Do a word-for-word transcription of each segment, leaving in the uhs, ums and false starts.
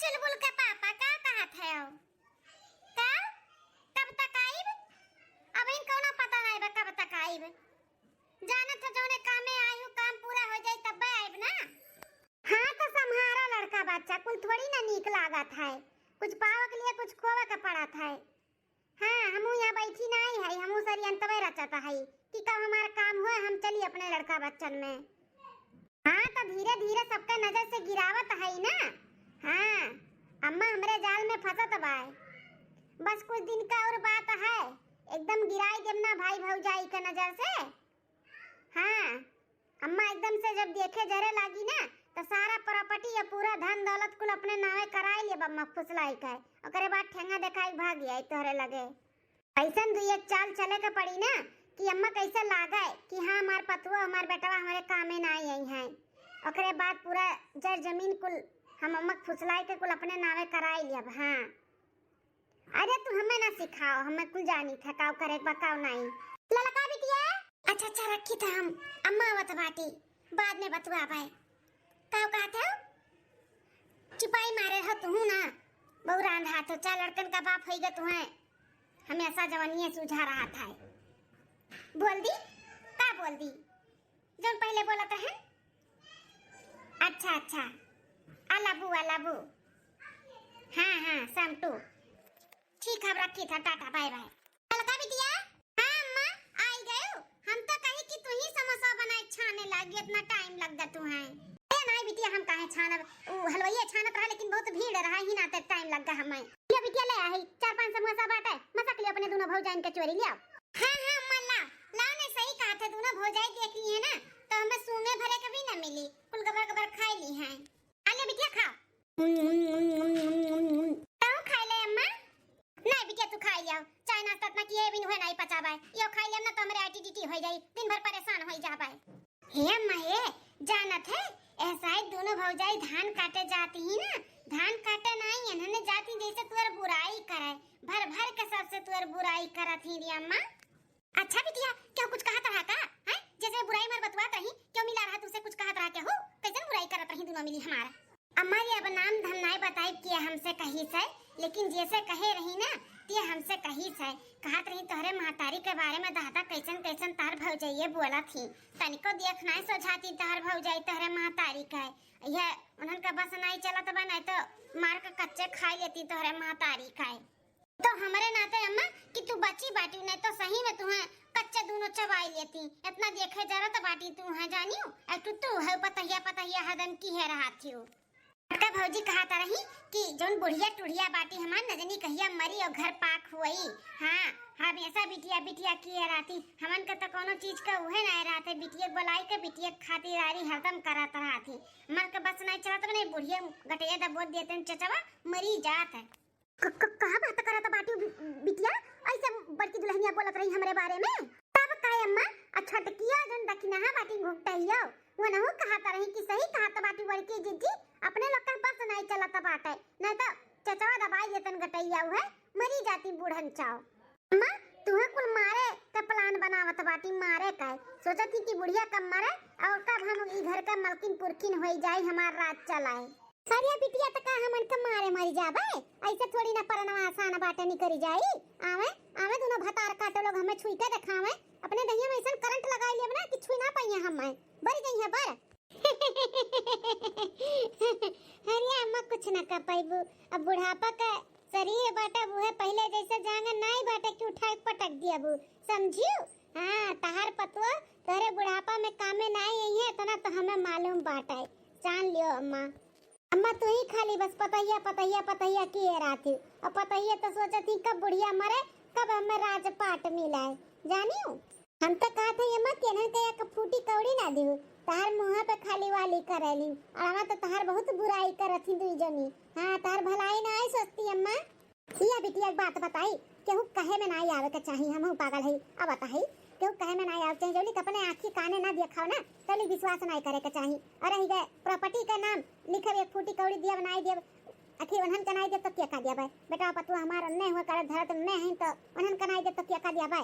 चुलबुल के पापा, का कहत है हो? का? कब तक आइब? अब इन कौनो पता नहीं बा कब तक आइब। जानत हो जौने कामे आई हूँ, काम पूरा हो जाई तब्बे आइब ना। हाँ तो सम्हारा लड़का बच्चा, कुल थोड़ी ना नीक लागत है। कुछ पावे के लिए कुछ खोवे के पड़त है। हाँ, हमहू यहाँ बैठी नाई है, हमहू सरी अंतवे रचत है कि कब हमार काम होए, हम चली अपने लड़का बच्चन में। हाँ, तो धीरे धीरे सबका नजर से गिरावत है ना। हाँ, अम्मा हमरे जाल में फंसत बाय। बस कुछ दिन का और बात है, एकदम गिराई देम ना भाई भौजाई के नजर से। हाँ, अम्मा एकदम से जब देखे जरे लागी ना, तो सारा प्रॉपर्टी या पूरा धन दौलत कुल अपने नावे कराई लेब अम्मा फुसलाई के। ओकरे बाद ठेंगा देखाई भाग आई तोहरे लगे। ऐसन दुई एक चाल चले के पड़ी ना कि अम्मा कैसे लागे कि हाँ, हमार पतुआ, हमार बेटवा हमरे कामे ना आई हैं। ओकरे बाद पूरा जर जमीन कुल हम अम्मा फुसलाई के कुल अपने नावे कराई लेब। हाँ, अरे तू हमें ना सिखाओ, हमें कुल जानी था काव करे बा काव नहीं। ललका बिटिया, अच्छा अच्छा रखी था हम, अम्मा आवत बाटी, बाद में बतुआ पाए। काव कहत हो? चुपाई मारे हो तू ना, बहु रांध हाथ हो, चार लड़कन का बाप होइगा तू है, हमेशा जवानिये सुझा रहा था। बोल दी, का बोल दी? जौन पहले बोलत रहे। अच्छा अच्छा, अलाबू अलाबू। हाँ हाँ, सम टू। ठीक है, अब रखी था, टाटा बाय बाय। ललका बिटिया। हाँ अम्मा, आई गयो। हम तो कही कि तू ही समोसा बनाए छाने लागी, इतना टाइम लग जा तू है। ए नहीं बिटिया, हम काहे छानब, उ हलवाइया छानत रहा लेकिन बहुत भीड़ रहा ही ना, ते टाइम लग गा हमें। ये बिटिया ले आई चार पांच समोसा बाटे, मसक लियो अपने दोनों भौजाइन के चोरी लियो। हाँ हाँ अम्मा, ला लाओ, नहीं सही कहा थे, दोनों भौजाई देख ली है ना, तो हमें सूंघे भरे के भी ना मिली, कुल गबर गबर खाई ली है। आ ले बिटिया खा। तू खाई ले अम्मा। नहीं बिटिया, तू खाई लियो, चाय नाश्ता इतना किए बिन हुए नहीं पचाबाय, यो खाई ले ना तो हमरे एसिडिटी हो जाई, दिन भर परेशान हो जाबाय। हे माये, जानत है, ऐसा ही दोनों भौजाई धान काटे जाती ही ना, धान काटे नहीं, इन्होंने जाती जैसे तुअर बुराई करे, भर भर के सबसे तुअर बुराई करत ही रे अम्मा। अच्छा बिटिया, क्यों कुछ कहत रहा का? हैं? जैसे बुराई मार बतुआत रही, क्यों मिला रहा तुझसे कुछ कहत रहा क्या हो? कैसन बुराई करत रही दोनों मिली हमार? अम्मा ये अब नाम धाम नाय बताई कि हमसे कही से, लेकिन जैसे कहे रही ना, ते हमसे कही से। कहत रही तोहरे महतारी के बारे में दादा कैसन कैसन तार भौजइये बोलत ही। तनिको देख नाय सोझाती तोहर भौजाई तोहरे महतारी के। यह उन्हन का बस नाय चलत बा, नाय तो मार के कच्चे खाई लेती तोहरे महतारी के। तो हमरे नाते अम्मा कि तू बची बाटी, नहीं तो सही में तुहें कच्चे दोनों चबाई लेती। इतना देखे जरत बाटी तू है जानियो, ऐ तू तू है पतहिया पतहिया हरदम किहे रहत हियो। छोटका भौजी कहत रही कि जौन बुढ़िया टुढ़िया बाटी हमार नजनी कहिया मरी और घर पाक हुई। हाँ, हमेशा बिटिया बिटिया किहे रहती। हमन के तो कोनो चीज का उहे ना रहते, बिटिया के बोलाई के बिटिया के खातिरदारी हरदम करत रहती। हमन के बस नहीं चलत बने, बुढ़िया गटैया दबोच देते चचवा मरी जात है। क-, क-, कहाँ बात करत बाटी बि-, बिटिया? ऐसे बड़की दुल्हनिया बोलत रही हमरे बारे में। तब काहे अम्मा, आ छोटकिया जौन दखिनहा बाटी घुघटहिया, वो नहु कहत रही कि सही कहत बाटी बड़की जिज्जी, अपने लोग का बस नहीं चलत बाटे, नहीं तो चचवा दबाई देतन गटैया उहे, मरी जाती बूढ़न चाव। अम्मा, तुहे कुल मारे का प्लान बनावत बाटी, मारे का। सोचत ही कि बुढ़िया कब मरे और कब हम ई घर का मलकिन पुरखिन होई जाई, हमार राज चलाए। अरे बिटिया, त का हमन के मारे मरी जाबे? ऐसे थोड़ी ना परनवा आसान बाटे निकरी जाई। आवे, आवे दोनों भतार काटो लोग हमें छुई के देखावे। अपने दहिया में ऐसन करंट लगाई लेब ना कि छुई ना पाइए हमें। बर जइहे बर। अरे अम्मा, कुछ ना कर पाइबू। अब बुढ़ापा का शरीर बाटे, उहे पहिले जैसे जांग नाई बाटे कि उठा के पटक दियाबू, समझियो? हाँ, तहार पतुआ तोहरे बुढ़ापा में कामे नाई आई है, इतना तो हमें मालूम बाटे। जान लियो अम्मा। अम्मा, तू ही खाली बस पतहिया, पतहिया, पतहिया किए रहती। अब पतहिया तो सोचत ही कब बुढ़िया मरे, कब हमें राजपाट मिलाए। जानियो, हम तो कहत है अम्मा, केनन के एक फूटी कौड़ी ना दिहु। तहार मुँह पे खाली वाली करेली। और अम्मा तो तहार बहुत बुराई करत ही दुई जनी। हाँ, तहार भलाई ना आई सोचती अम्मा। या बिटिया, एक बात बताई, केहू कहे में ना आवे के चाही, हमहू पागल हई। अब बताई, केहू कहे में ना आवे के चाही, जौली के अपने आँखी काने ना देखाओ ना, तौली विश्वास ना करे के चाही। और रही गए प्रॉपर्टी के नाम लिखे, एक फूटी कौड़ी दियब ना दियब, आखिर उन्हन के ना दियब तो के का दियब? बेटा पतुआ हमार अन्ने हुए करत धरत में है तो उन्हन के ना दियब तो के का दियब?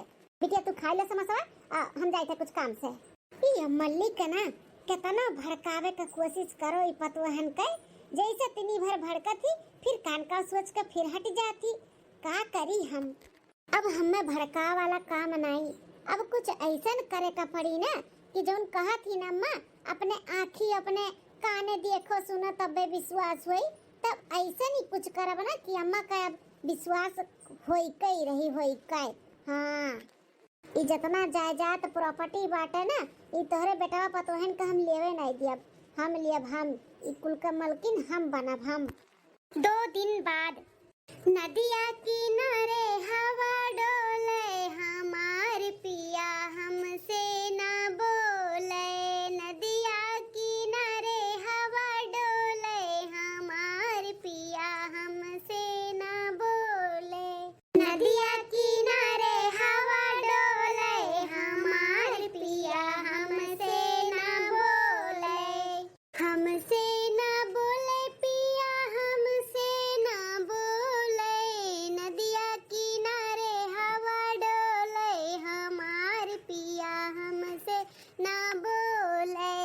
बिटिया तू खाई ले समोसवा, आ, हम जाइत है कुछ काम से। ई मल्लिक ना केतना भड़कावे के कोशिश करो ई पतुअहन के, जैसे तिनी भर भड़कत ही का सोच के फिर हट जाती। का करी हम? अब हमें भड़का वाला काम नाई, अब कुछ ऐसन करे का पड़ी ना कि जौन कहत ही ना अम्मा, अपने आँखी, अपने काने देखो, सुनो, तबे विश्वास होई। तब ऐसन ही कुछ करब ना कि अम्मा का अब विश्वास होई कई रही, होई कई। हाँ, ई जितना जायदाद प्रॉपर्टी बाटे ना, ई तोहरे बेटवा पतोहन का हम लेवे नाई दियब। हम लियब हम, ई कुल का मलकिन हम बनब हम। दो दिन बाद। नदिया किनारे हवा डोले, हमार पिया हमसे ना बोले। नदिया किनारे हवा डोले, हमार पिया हमसे ना बोले। नदिया किनारे हवा डोले, हमार पिया हमसे ना बोले। हमसे ना बोले पिया, हमसे ना बोले। नदिया किनारे हवा डोले, हमार पिया हमसे ना बोले।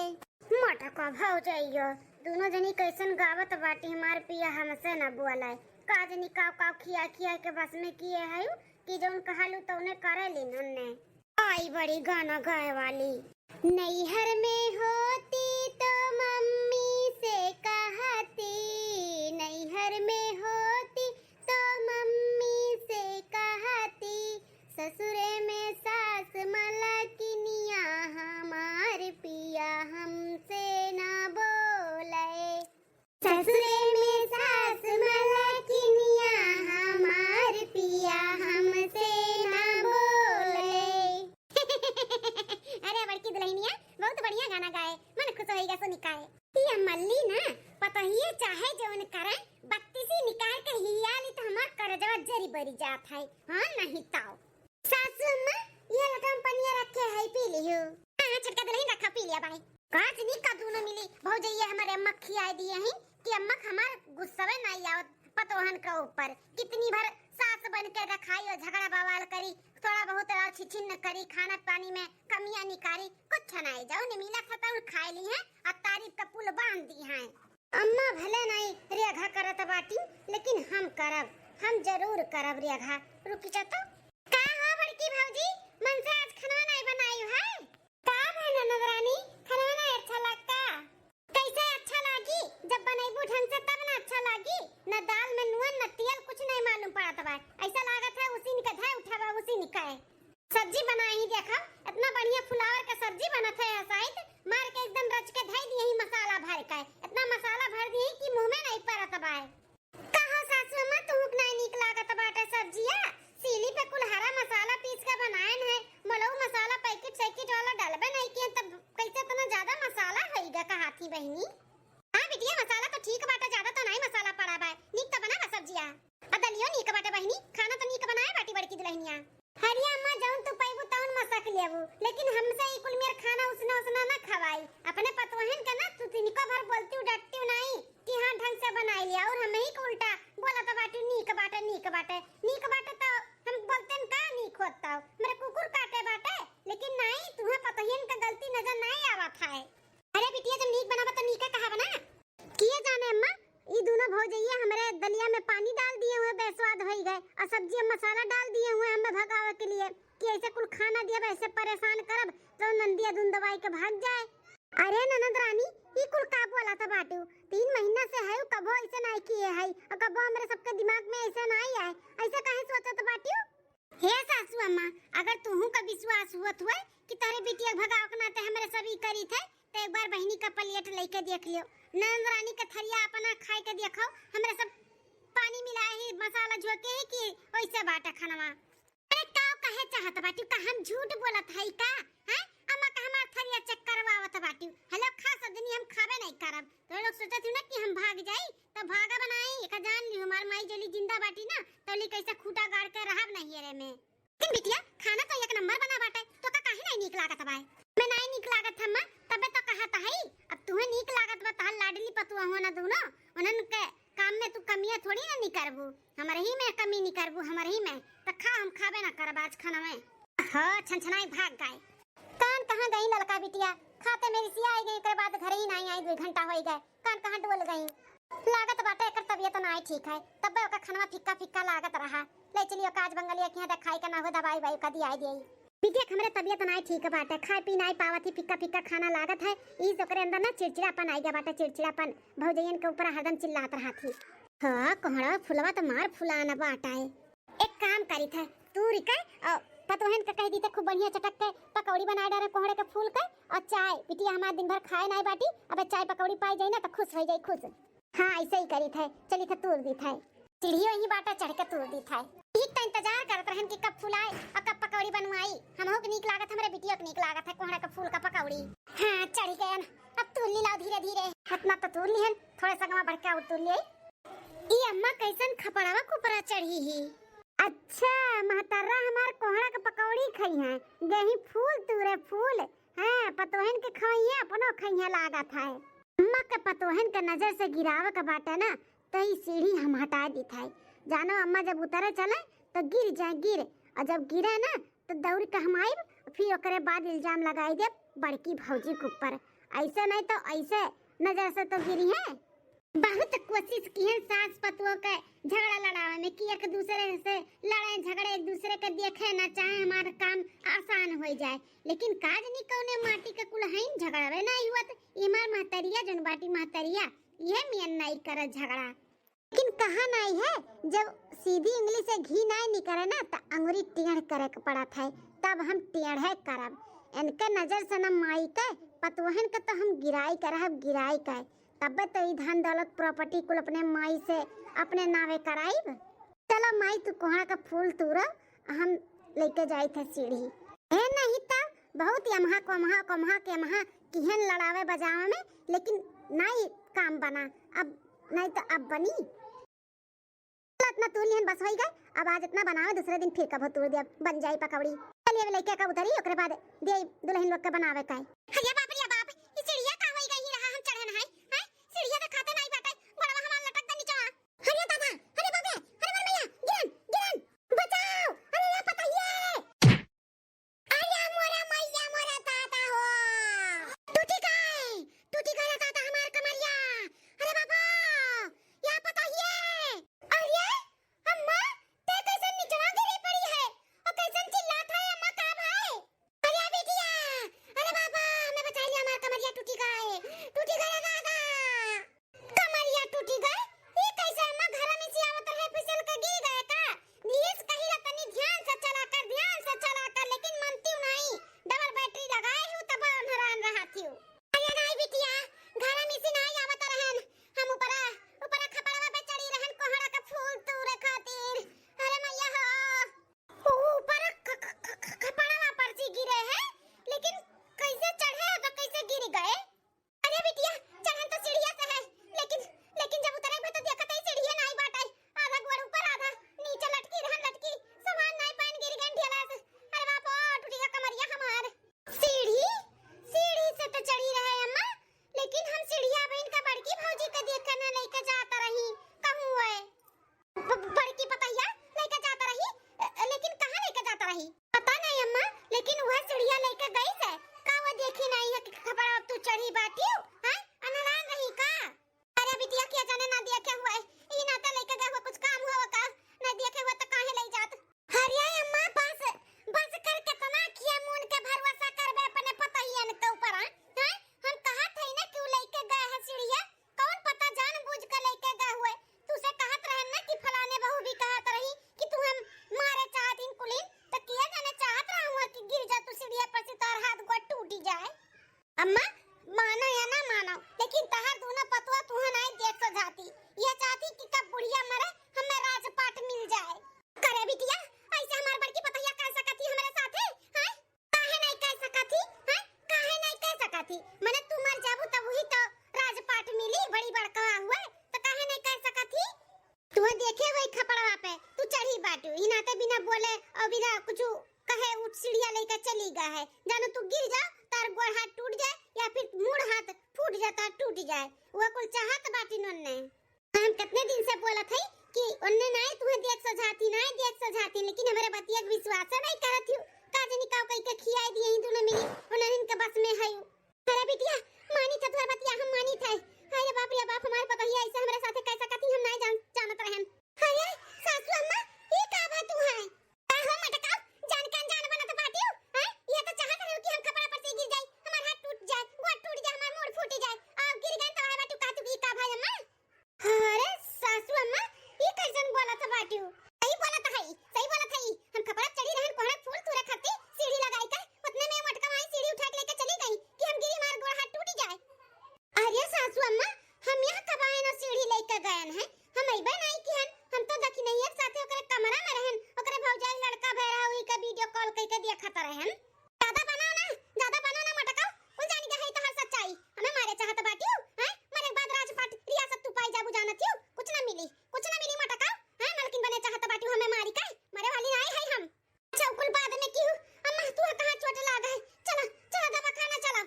मटका भौजइयो, दुनो जनी कैसन गावत बाटी, हमार पिया हमसे ना बोले। का जनी काव काव खिया खिया के बस में किए है कि जौन कहलू तौने करे लीन उन्ने। आई बड़ी गाना गाए वाली। नैहर में होती तो मम्मी से कहती, नैहर में होती तो मम्मी से कहती, ससुरे में सास मलकिनिया, हमार पिया हमसे ना बोले। ससुरे में सास मलकिनिया, हमार पिया हमसे ना बोले। अरे बड़की दुल्हनिया, बहुत बढ़िया गाना गाए, मन खुश होइगा सुनिकाए। ये मल्ली ना, पतोहिए चाहे जौन करे, बत्तीसी निकाल के हियाली तो हमार करजवा जरी बरी जात है। हाँ, नहीं ताओ। सासू अम्मा, ये लोटा में पनिया रखे है, पी लियो। हाँ, छोटका दुल्हन रखा, पी लिया बाई। काज नी का दूनो मिली, भौजैया हमारे अम्मा खियाए दिए हैं कि अम्मा का हमार गुस्सवे नाई आवत पतोहन के ऊपर। कितनी भर सास बन के रखाई और झगड़ा बवाल करी, थोड़ा बहुत और छिछिन करी, खाना पानी में कमियां निकारी, कुछ नाई। जौन मिला था तौन खाए ली हैं और तारीफ का पुल बांध दी हैं। अम्मा भले नाई रेघा करत बाटी, लेकिन हम करब, हम जरूर करब रेघा। रुकी जा तो। का हो बड़की भौजी, मन से आज खाना नाई बनाई है? का भा ननद रानी, खाना नाई अच्छा लगता? कैसे अच्छा लागी? जब बनैबू ढंग से तब ना अच्छा लागी। न दाल में नून, न तेल, कुछ नहीं मालूम पड़त बा। ऐसा लागत है उसी निका धै उठावा, उसी निका है। सब्जी बनाई देखा, इतना बढ़िया फुलावर का सब्जी बनत है, हसाइत मार के एकदम रच के धई दिए ही मसाला भर के, इतना मसाला भर दिए कि मुंह में नहीं परत बाय। कहो सासू अम्मा, तुहूक नहीं नीक लागत बाटे सब्जिया? सीली पे कुल हरा मसाला पीस के बनाएन है, मलऊ मसाला पैकेट सैकेट वाला डलबे नहीं किए, तब कैसे इतना ज्यादा मसाला होइगा कहा थी बहिनी? हाँ बिटिया, मसाला तो ठीक बाटे, ज्यादा तो नहीं मसाला पड़ा बा, नीक तो बना बा सब्जिया। आ दलियो नीक बाटे बहिनी, खाना तो नीक बनाए बाटी बड़की दुल्हनिया। हरिया अम्मा, जौन तू पैबू तौन मसक लेबू, लेकिन हमसे ई कुल मेर खाना उसना उसना ना खवाई। अपने पतोहन के ना तू तिनको भर बोलती डटती नहीं कि हाँ ढंग से बनाई लिया, और हम ही को उल्टा बोलत बाटी नीक बाटे, नीक बाटे, नीक बाटे तो हम बोलते न का नीक होत तो मेरे कुकुर काटे बाटे, लेकिन नहीं तुम्हें पतोहन का गलती नजर नहीं आवत है। अरे बिटिया, जब नीक बनावा तो नीके कहा बना। किए जाने अम्मा, ई दोनों भौजैया हमरे दलिया में पानी डाल दिए हुए बेस्वाद होई गए और सब्जी में मसाला डाल दिए हुए हमें भगावे के लिए कि ऐसे कुल खाना दिया, ऐसे परेशान करब तो नंदिया धुन दवाई के भाग जाए। अरे ननद रानी, ई कुल का बोला था बाटू? तीन महीना से है कबो ऐसे नहीं किए है और कबो हमरे सबके दिमाग में ऐसे नहीं आए, ऐसे काहे सोचत बाटू? हे सासू अम्मा, अगर तुहू का विश्वास हुआ हुए कि तोरे बिटिया के भगाव के नाते हमरे सब ई करी थे, तो एक बार बहिनी का प्लेट लेके देख लियो, ननद रानी का थरिया अपना खाए के देखो, हमरे सब पानी मिलाए ही मसाला झोंके ही कि ओइसे बाटा खानवा। अरे का कहे चाहत बाटू? का हम झूठ बोलत हई का? हैं? अम्मा का हमार थरिया चेक करवावत बाटू। हेलो, खा सजनी, हम खाबे नहीं करब। तो लोग सोचत हूँ ना कि हम भाग जाई, तो भागा बनाई, एका जान ली हमार माई जोली जिंदा बाटी ना, तो ली कैसे खूटा गाड़ के रहब नहीं रे में। लेकिन बिटिया, खाना तो एक नंबर बना बाटे, तो का काहे नहीं नीक लागत बाय? मैं नहीं नीक लागत अम्मा, तबे तो कहत हई। अब तुहे नीक लागत बा, तहार लाडली पतुआ हो ना दोनों, उन्हन के काम में तू कमियां थोड़ी ना निकरबू, हमर ही में कमी निकरबू, हमर ही में। त खा, हम खाबे ना करब आज खाना में। हो, छनछनाई भाग गए। कान कहाँ गई ललका बिटिया? खाते मेरी सिया आई गई, एकरे बाद घर ही नहीं आई, दो घंटा होई गए। कान कहाँ डोल गई? लागत बाटे एकर तबियत ना नाई ठीक है, तब्बे ओका खनवा फिक्का फिक्का लागत रहा। ले चलियो का आज बंगलिया के यहाँ देखाई का ना हो, दवाई वाई का दियाई दियाई। बिटिया के हमरे तबियत नाई ठीक बाटे, खाए पी नाई पावत ही, फिक्का फिक्का खाना लागत है। ई से ओकरे अंदर ना चिड़चिड़ापन आई गया बाटे, चिड़चिड़ापन। भौजैयन के ऊपर हरदम चिल्लात रहत ही। हाँ, कोहड़ा फुलवा तो मार फुलाना बाटा है। एक काम करी थे, तू रिके और पतोहन के कह दी थे खूब बढ़िया चटक के पकौड़ी बनाए डारे कोहड़े के फूल के, और चाय। बिटिया हमार दिन भर खाए नाई बाटी, अब चाय पकौड़ी पाई जाई ना तो खुश हो जाई, खुश। हाँ, ऐसे ही करी थे, चली थे तूर दी थे। सीढ़ी वही बाटा चढ़ के तूर दी थे। ठीक तो इंतजार करत रहन कि कब फुलाए और कब पकौड़ी बनवाई। हमहू के नीक लागत, हमरे बिटिया के नीक लागत है कोहड़ा के फूल का पकौड़ी। हाँ, चढ़ गयन, अब तूर ली लाओ धीरे धीरे। हतना तो तूर लिहन, थोड़े सा गवा बढ़ के और तूर लिए। ई अम्मा कैसन खपड़वा के ऊपरा चढ़ी ही? अच्छा, महतर्रा हमार कोहड़ा के पकौड़ी खई हैं, गही फूल तूरे फूल। हाँ, पतोहन के खवइया अपनो खइया लागत है। अम्मा के पतोहन के नजर से गिरावे के बाटे ना, त ई सीढ़ी हम हटा दी थे। जानो अम्मा जब उतरे चले तो गिर जाए, गिर, और जब गिरे ना तो दौड़ के हम आइब, फिर ओकरे बाद इल्जाम लगाई देब बड़की भौजी के ऊपर। ऐसे नहीं तो ऐसे नजर से तो गिरी है। बहुत कोशिश किहन सास पतोह के झगड़ा लड़ावे में कि एक दूसरे से लड़े झगड़े, एक दूसरे के देखे ना चाहे, हमार काम आसान हो जाए, लेकिन का जानी कौने माटी के कुल हईन, झगड़वे नहीं हुआ। तो ये हमार महतरिया जौन बाटी महतरिया, ये मियन नहीं करे झगड़ा। लेकिन कहा नहीं है, जब सीधी उंगली से घी नहीं निकले ना, तो अंगुरी टेढ़ करे के पड़त है, तब हम टेढ़े करब। इनके नजर से न माई के, पतोहन के तो हम गिराई करब, गिराई के। तब्बे तो ई धन दौलत प्रॉपर्टी कुल अपने माई से अपने नावे कराइब। चलो माई, तू कोहड़ा का फूल तूरो, हम लेके जाई थे सीढ़ी। ए नहीं त बहुत यमहा कोमहा, कोमहा केमहा किहन लड़ावे बजावे में, लेकिन नहीं काम बना। अब नहीं तो अब बनी। चलो, इतना तूर लिहन बस होई गए। अब आज इतना बनावे, दूसरे दिन फिर कभो तूर दिया, बन जाई पकौड़ी। चलिए, अब लइके का उतरी, ओकरे बाद दे दुल्हन लोग के बनावे का है। अरे बाप रे बाप, ई सीढ़िया का होई गई रहा, हम चढ़न है, हैं? सीढ़िया तो खाते नहीं बाटे, गोड़वा हमार लटक दे नीचवा। अरे दादा, अरे बाप रे, अरे मोर मैया, गिरन, गिरन, बचाओ, अरे ये पतोहिए। अरे मोरा मैया, मोरा दादा हो। टूटी गए, टूटी गए दादा हमार कमरिया। अरे बाबा, या पतोहिए। अरे अम्मा, ते कैसन निचवा गिरी पड़ी है? और कैसन चिल्लात है अम्मा, का भाई? अरे बिटिया, अरे बाबा, हमें बचा लिया, हमार कमरिया टूटी गए, टूटी गए दादा। कमरिया टूटी गए? ये कैसे अम्मा, घर में से आवत रहे फिसल के गिर गए का? नीस कहिला तनी ध्यान से चला कर, ध्यान से चला कर, लेकिन मनती नहीं, डबल बैटरी लगाए हूँ तब हम हैरान रहा थी। अरे नहीं बिटिया, घर में से नहीं आवत रहन, हम ऊपरा, ऊपरा खपड़वा पे चढ़ी रहन कोहड़ा का फूल तूरे खातिर। अरे मैया हो, ऊ ऊपरा ख-, ख-, ख-, ख-, खपड़वा पर से गिरे हैं, लेकिन कैसे चढ़े तो कैसे गिर गए? अरे बिटिया, चढ़न तो सीढ़िया से है, लेकिन, लेकिन जब उतरे में तो देखत है सीढ़िया नहीं बाटे, आधा गोड़ ऊपर आधा नीचे लटकी रहन लटकी, सामान नहीं पाइन गिर गए ढेला से। अरे बाप, ओ टूटी गया कमरिया हमार। सीढ़ी, सीढ़ी से तो चढ़ी रहे अम्मा, लेकिन हम सीढ़िया बहन का बड़की भौजी के देखे न लेके जात रही, कहूँ है। ब-, बड़की पतैया लेके जात रही, अ, लेकिन कहाँ लेके जात रही? पता नहीं अम्मा, लेकिन वह सीढ़िया लेके गई से। का वो देखी नहीं है कि खपड़ा तू चढ़ी बाटियो, हैं? अनरान रही का? अरे बिटिया, क्या जाने ना देखे हुए, ई ना तो लेके गए हुए, कुछ काम हुआ का? ना देखे हुए तो काहे ले जात? अरे अम्मा, बस, बस कर, कितना किया मुन के भरोसा करबे अपने पतोहियन के ऊपर, हाँ? हैं? हम कहत हई ना क्यों लेके गए हैं सीढ़िया? कौन पता जानबूझ के लेके गए हुए। तू से कहत रहन ना कि फलाने बहू भी कहत रही कि तू हम मारे चाहत इन कुलीन, तो किया जाने चाहत रहा हुआ कि गिर जा तू सीढ़िया पर से, तार हाथ गोड़ टूटी जाए। अम्मा, मानो या ना मानो, लेकिन तहार दोनों पतवा तुहन आई देख सो जाती। ये चाहती कि कब बुढ़िया मरे, हमें राजपाट मिल जाए। करे बिटिया, ऐसे हमार बड़की पतैया कह सकती हमरे साथे, हैं? काहे नहीं कह सकत ही, हैं? काहे नहीं कह सकत ही? मने तू मर जाबू तब वही तो राजपाट मिली, बड़ी बड़का हुए, तो काहे नहीं कह सकत ही? तू देखे वही खपड़वा पे, तू चढ़ी बाटू, ई नाते बिना बोले और बिना कुछ कहे उठ सीढ़िया लेकर चली गए है। जानो तू गिर जा, तार गोड़ हाथ टूट जाए या फिर मुड़ हाथ फूट जाए, तार टूट जाए, वो कुल चाहत बाटी नन्ने। हम कितने दिन से बोलत हई कि ओन्ने नाई तुहे देख सो जाती, नाई देख सो जाती, लेकिन हमरे बतिया के विश्वास नहीं करत हियो। का जानी का कई के खियाई दिए ही तूने मिली, उन्हें इनके बस में है। अरे बिटिया, मानी था तुहे बतिया, हम मानी थे। हाय रे बाप रे बाप, हमारे पतोहिया ऐसे हमरे साथे कैसा कती हम नाई जान, जान बे नाई किहन, हम तो दखिनहिया के साथे ओकरे कमरा में रहन, ओकरे भौजाई लड़का भय रहा, वही का वीडियो कॉल कइके देखत रहन। ज्यादा बनाओ ना, ज्यादा बनाओ ना मटकाओ, कुल जानी के है तोहर सच्चाई। हमें मारे चाहत बाटियो, हैं? मरे के बाद राजपाट रियासत तू पाई जाबू जानत हियो, कुछ ना मिली, कुछ ना मिली मटकाओ, हैं? मलकिन बने चाहत बाटियो हमें मारी के, मरे वाली नाई है हम। अच्छा, कुल बाद में की हूँ, अम्मा तू कहाँ चोट लाग है, चला, चला दवाखाना चला।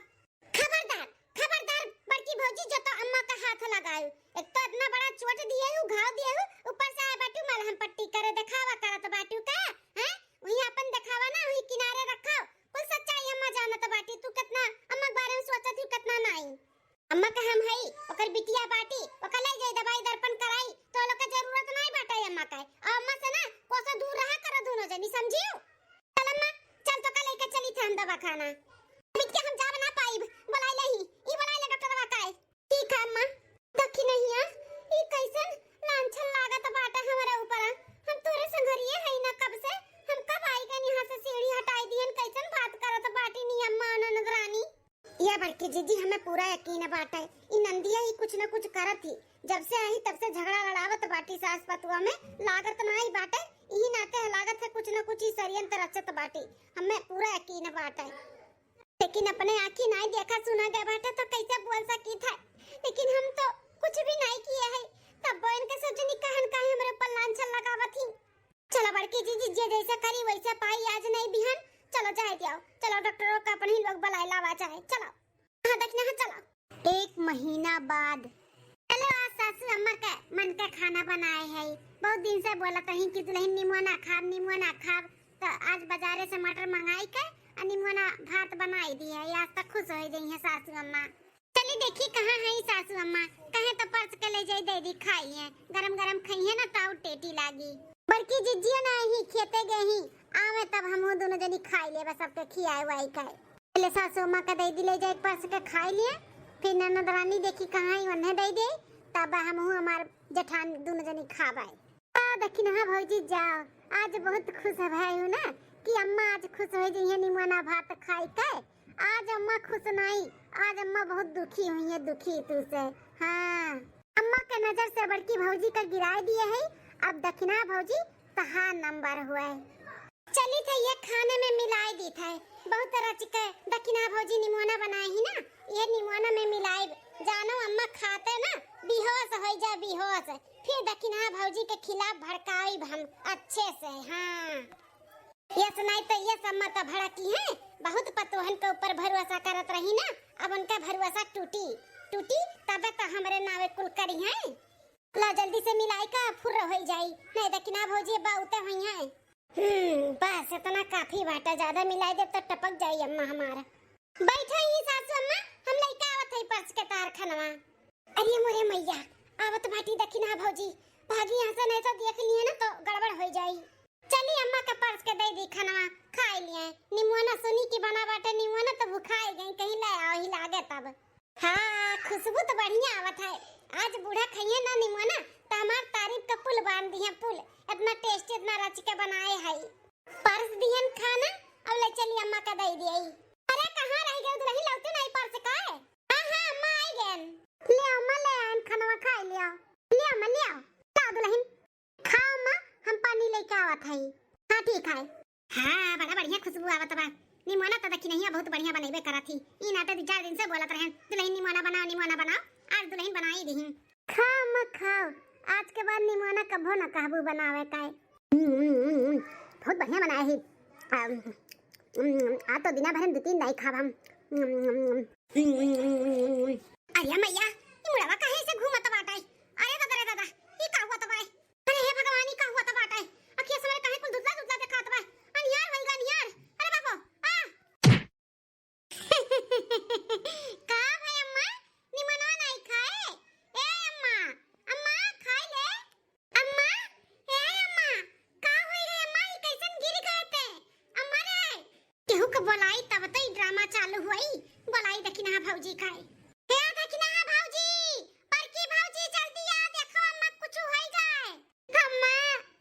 खबरदार, खबरदार, बड़की भौजी जो तो अम्मा का हाथ लगाए। एक तो इतना बड़ा चोट दिए हूँ, घाव दिए हूँ, ऊपर से आए बाटू मलहम पट्टी करे, देखावा करत बाटू का, हैं? वही अपन देखावा ना, वही किनारे रखो। कुल सच्चाई अम्मा जानत बाटी, तू कितना अम्मा के बारे में सोचत हूँ, कितना नाई। अम्मा का हम हई, ओकर बिटिया बाटी, ओकर ले जाई दवाई दर्पण कराई, तो लोग के जरूरत नाई बाटे अम्मा का। और अम्मा से ना कोसा दूर रहा करो दोनों जनी, समझियो? चल अम्मा, चल तो का लेके चली थे हम दवाखाना। बिटिया हम जाब ना पाइब, बुलाई ले ही, ई बुलाई ले डॉक्टरवा का। ठीक है अम्मा। दखिनहिया, ई कैसन लांछन लागत बाटे हमरे ऊपर? हम तोरे संघरिये हई ना कब से, हम कब आई गन यहाँ से सीढ़ी हटाई दियन, कैसन बात करत बाटी नी अम्मा ननद रानी। या बड़की जीजी, हमें पूरा यकीन बाटे, ई नंदिया ही कुछ न कुछ करत ही। जब से आई तब से झगड़ा लड़ावत बाटी सास पतुआ में, लागत ना आई बाटे, यही नाते लागत है कुछ न कुछ ही षड्यंत्र रचत बाटी, हमें पूरा यकीन बाटे। लेकिन अपने आँखी नाई देखा सुना गए बाटे तो कैसे बोल सकी था, लेकिन हम तो कुछ भी नाई किए है, तब इनके सोचनी कहन काहे हमरे ऊपर लांछन लगावत ही। चलो बड़की जीजी, जे जैसा करी वैसा पाई, आज नहीं बिहान। चलो जाए दियाओ, चलो डॉक्टरों का अपन ही लोग बुलाए लावा जाए, चलो। हाँ दखिनहा, चलो। एक महीना बाद। चलो आज सासू अम्मा के मन के खाना बनाए है, बहुत दिन से बोलत रही कि दुलहिन निमोना खाब, निमोना खाब, तो आज बाजारे से मटर मंगाई के आ निमोना भात बनाई दी है, आज तक खुश हो गई है सासू अम्मा। चली देखी कहाँ है सासू अम्मा, कहे तो परस के ले जाई दे दी खाई है, गरम गरम खाई है ना तो और टेटी लागी। बड़की जिज्जिया ना ही खेते गए ही, आवे तब हमहू दोनों जनी खाई लेबे, सबके खियाए वाई के। पहले सासू अम्मा के दे दी ले जाए परस के खाई लिए, फिर ननद रानी देखी कहाँ है उन्हें दे दे, तब हमहू हमार जेठान दोनों जनी खाबे। आ, दखिनहा भौजी जाओ, आज बहुत खुश भय हूँ ना कि अम्मा आज खुश हो जइहे निमोना भात खाई के। आज अम्मा खुश नाई, आज अम्मा बहुत दुखी हुई है, दुखी तू से। हाँ, अम्मा के नजर से बड़की भौजी का गिराए दिए है। अब दखिनहा भौजी तहार नंबर हुए। चली थे ये खाने में मिलाए दी थे, बहुत रच के दखिनहा भौजी निमोना बनाए ही ना, ये निमोना में मिलाए, जानो अम्मा खाते ना बेहोश हो जा, बेहोश। फिर दखिनहा भौजी के खिलाफ भड़काइब हम अच्छे से। हाँ, यस नाई तो यस अम्मा तो भड़की हैं, बहुत पतोहन के ऊपर भरोसा करत रही ना, अब उनका भरोसा टूटी, टूटी तबे तो हमरे नावे कुल करी हैं। ला जल्दी से मिलाई का फुर्र होई जाई, नहीं दखिनहा भौजी बाउते होई हैं। हम्म, बस इतना काफी बाटा, ज्यादा मिलाई देब तो टपक जाई अम्मा हमारा। बैठा ही सासू अम्मा, हम लइका आवत हई परस के तार खनवा। अरे मोरे मैया, आवत बाटी दखिनहा भौजी, भागी यहाँ से नहीं तो देख लिए ना तो गड़बड़ हो जाई। चली अम्मा के परस के दे दी खनवा, खाई लिए। निमोना सुनी की बना बाटे निमोना तो भुखाई गई, कहीं ले आओ ही लागे तब। हाँ, खुशबू तो बढ़िया आवत है। आज बूढ़ा खाइए ना निमोना तो हमार तारीफ का पुल बांध दिए, पुल। इतना टेस्टी, इतना रच के बनाए है। परस दिहन खाना, अब ले चली अम्मा का दे दिए। अरे कहाँ रह गए दुलही, लौटू नहीं परस का है? हाँ हाँ अम्मा आई गए। ले अम्मा ले आन खाना खा लिया। ले अम्मा ले आओ। ला दुलहिन खाओ अम्मा, हम पानी लेके आवत हई। हाँ ठीक है। हाँ बड़ा बढ़िया खुशबू आवत बा। निमोना तो दखिनहिया बहुत बढ़िया बनैबे करत ही। ई नाते दू चार दिन से बोलत रहन दुलहिन निमोना बनाओ, निमोना बनाओ। आज दुलहिन बनाई दिही। खाओ अम्मा खाओ, आज के बाद निमोना कभो न कहबू बनावे का। हम्म, हम्म, हम्म, हम्म, बहुत बढ़िया बनाए ही। अम, हम्म, आज तो दिना भर में दो तीन दाई खाब हम। हम्म, हम्म, हम्म, हम्म, हम्म, हम्म। अरे मैया, ई मुड़वा काहे से घूमत बाटे? अरे दादा रे दादा, ई का हुआ तो बाय? अरे हे भगवान, ई का हुआ तो बाटे? अखिया से हमरे काहे कुल धुतला धुतला देखात बा? अनियार होई गा अनियार। अरे बाबो, आ! का भाई अम्मा, निमनवा नाई खाए? ए अम्मा, अम्मा खाई ले। अम्मा, ए अम्मा, का होई रे अम्मा, ई कैसन गिर गए ते? अम्मा रे, केहू के बोलाई तब तो ई ड्रामा चालू हुई। बोलाई दखिनहा भौजी खाए। हे दखिनहा भौजी, बड़की भौजी जल्दी आ, देखो अम्मा कुछ होई जाए। अम्मा,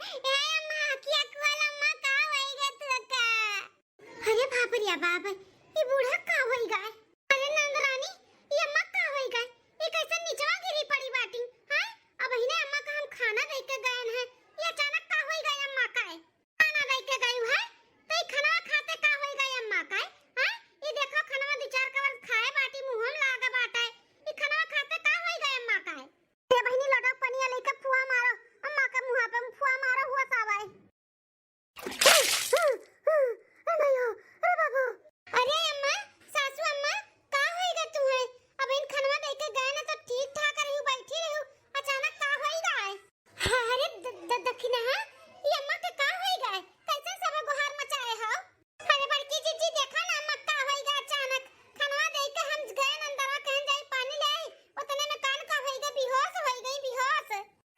ए अम्मा, अखिया खोल अम्मा, का होई गे तू का? अरे बाप रे बाप, ई बूढ़ा का होई गे? अरे नंदरानी, ई अम्मा का होई गे? ई कैसे निचवा गिरी पड़ी बाटी? हाँ, अब इन्हें अम्मा का हम खाना द-, दखिनहा, ई अम्मा के का होई गए? कैसे सब गोहार मचाए हो? अरे बड़की जीजी, देखा ना अम्मा का होई गए अचानक। खनवा दे के हम गए अंदरवा, कहन जाई पानी ले आई, उतने में कान का होई गए, बेहोश होई गई, बेहोश।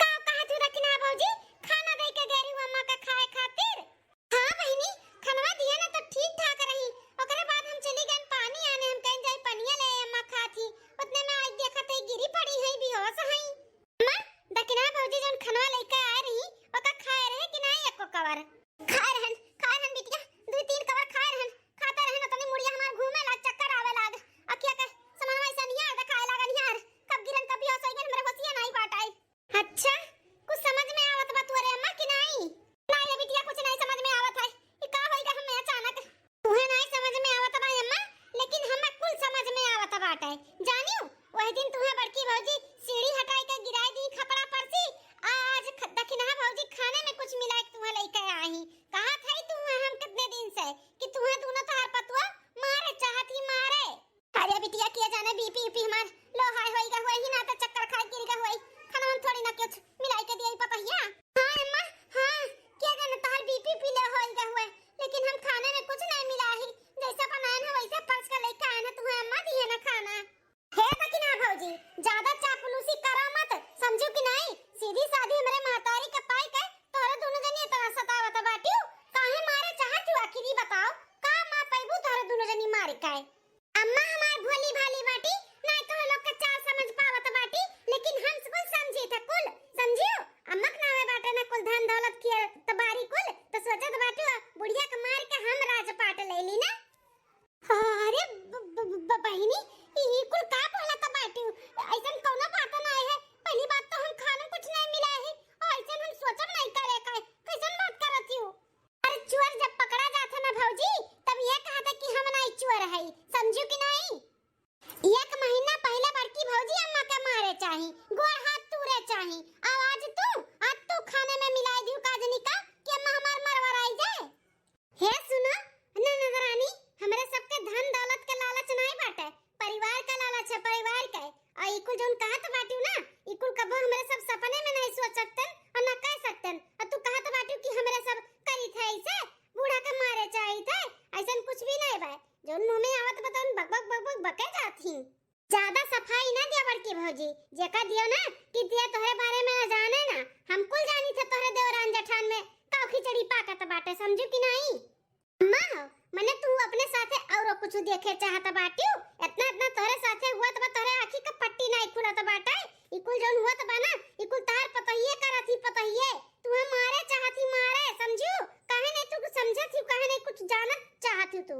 का कहत हूँ दखिनहा भौजी, खाना दे के गए रहू अम्मा का खाए खातिर? हाँ बहिनी, खनवा दिया ना तो ठीक ठाक रही, ओकरे बाद हम चली गए पानी आने, हम कहन जाई पनिया ले आई अम्मा खात ही, उतने में आई देखत है गिरी पड़ी है, बेहोश है। अम्मा, दखिनहा भौजी जौन खनवा लेके आए रही, ओका खाए रहे कि नाई एको कवर? खाए रहन, खाए रहन बिटिया, दुई तीन कवर खाए रहन, खाते रहन, उतनी मुड़िया हमार घूमे लाग, चक्कर आवे लाग, अखिया के समनवा ऐसा निया देखाए लाग निहार, कब गिरन कब बेहोश होई गन, हमरे होशिया नाई बाटाई। अच्छा, कुछ समझ में आवत बा तोरे अम्मा कि नाई? नाई रे बिटिया, कुछ नाई समझ में आवत है, ई का होई गए हमें अचानक? तुहे नाई समझ में आवत बा अम्मा, लेकिन हमें कुल समझ में आवत बाटे। जानियो, वही दिन तुहे बड़की भौजी सीढ़ी हटाई के गिराई दी खपड़ा पर से, आज ख-, दखिनहा भौजी खाने में कुछ मिला के तुहे लेके आई। कहा था ही तुहे हम कितने दिन से कि तुहे दोनों तोहार पतुआ मारे चाहत ही मारे। अरे बिटिया, किया जाने बीपी ऊपी हमार लो हाई होई गा हुए ही ना तो चक्कर खाए गिर गा हुए। खाना हम थोड़ी ना कुछ मिलाई के दिया पतहिया। हाँ अम्मा, हाँ, किया जाने तोहार बीपी ऊपी लो होई गा हुए, लेकिन हम खाने में कुछ नहीं मिला ही, जैसा बनाए ना वैसे परस के लेके आए ना तुहे अम्मा दिए ना खाना। हे दखिनहा भौजी, ज्यादा चापलूसी करो मत, समझू कि नहीं? सीधी साधी हमरे महतारी के पाई के तोहरे दोनों जनी इतना सतावत बाटियो, काहे मारे चाहत हो? आखिर ई बताओ, का माँ पैबू तोहरे दोनों जनी मारे काहे? अम्मा हमार भोली भाली बाटी, नाई तोह लोग के चाल समझ पावत बाटी, लेकिन हम कुल समझी थे कुल, समझियो? अम्मा के नावे बाटे ना कुल धन दौलत के त बारी कुल, त सोचत बाटी बुढ़िया के मार के हम राजपाट ले ली ना। अरे ब-, ब-, ब-, बहिनी, ई, ई कुल का बोलत बाटू? ऐसन कौनो बात नाई है। पहली बात तो हम खाना कुछ नहीं मिला है, और ऐसन हम सोचब नहीं करे का। कैसन बात करत हूँ? अरे चोर जब पकड़ा जात है ना भौजी, तब ये कहते कि हम नाई चोर है, समझू कि नहीं? एक महीना पहले बड़की भौजी अम्मा के मारे चाही, गोड़ हाथ तूरे चाही, और आज तू, आज तू खाने में मिलाई दियो काजनी का कि अम्मा हमार मरवराई जाए। हे सुनो, ननद रानी, हमरे सबके धन दौलत के लालच नाई बाटे, परिवार का लालच है, परिवार का। और ई कुल जौन कहत बाटू ना, ई कुल कबो हमरे सब सपने में नहीं सोच सकतन और ना कह सकतन। और तू कहत बाटू कि हमरे सब करी थे ऐसे, बूढ़ा के मारे चाही थे, ऐसन कुछ भी नहीं बा। जौन मुंह में आवत बा तौन बक बक बक बक बके जात ही। ज्यादा सफाई ना दिया बड़की भौजी, जेका दियो ना कि दिया तोहरे बारे में ना जाने ना, हम कुल जानी थे तोहरे देवरान जेठान में का खिचड़ी पाकत बाटे, समझू कि नहीं? अम्मा हो, मने तू अपने साथे औरो कुछ देखे चाहत बाटियो? इतना, इतना तोहरे साथे हुआ त बा, तोहरे आँखी का पट्टी नाई खुलत बाटे। ई कुल जौन हुआ त बा ना, ई कुल तोहर पतोहिए करत ही पतोहिए। तू मारे चाहत ही मारे, समझू? काहे नहीं तू कुछ समझत ही, काहे नहीं कुछ जानत चाहत ही तू?